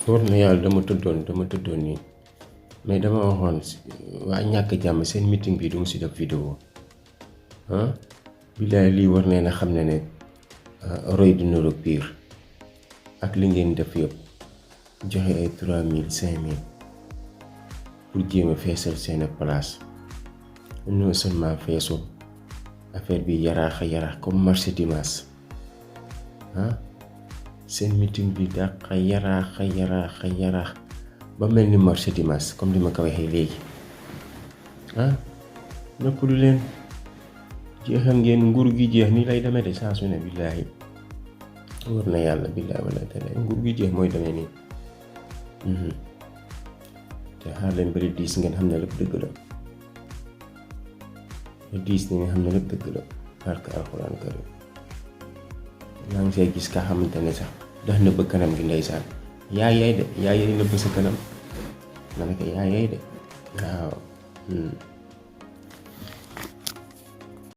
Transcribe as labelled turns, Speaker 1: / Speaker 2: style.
Speaker 1: war na yàlla dama tëddoon nii mais dama waxoon waa ñàkk jàmm seen meeting bi du mu si def vidéo billaay lii war nee na xam ne roy du nuru pire ak li ngeen def yëpp joxe ay 3000 5000 pour jéem a feesal seen place non seulement feesul affaire bi yaraax comme marché dimanche seen meeting bi dàqa yaraax ba mel ni marché dimanche comme li ma ko waxee léegi noppalu leen jeexal ngeen nguur gi jeex nii lay demee de saa su ne billaahi war na yàlla billaahi wala tele nguur gi jeex mooy demee nii te xaar leen bari diis ngeen xam ne lépp dëgg la diis ni nga xam ne lépp dëgg la barka alxuraan karim maa ngi see gis ka xamante ne sax ndax nëbb kanam gi ndeysaan yaay de nëbb sa kanam ma ne ko yaay de waaw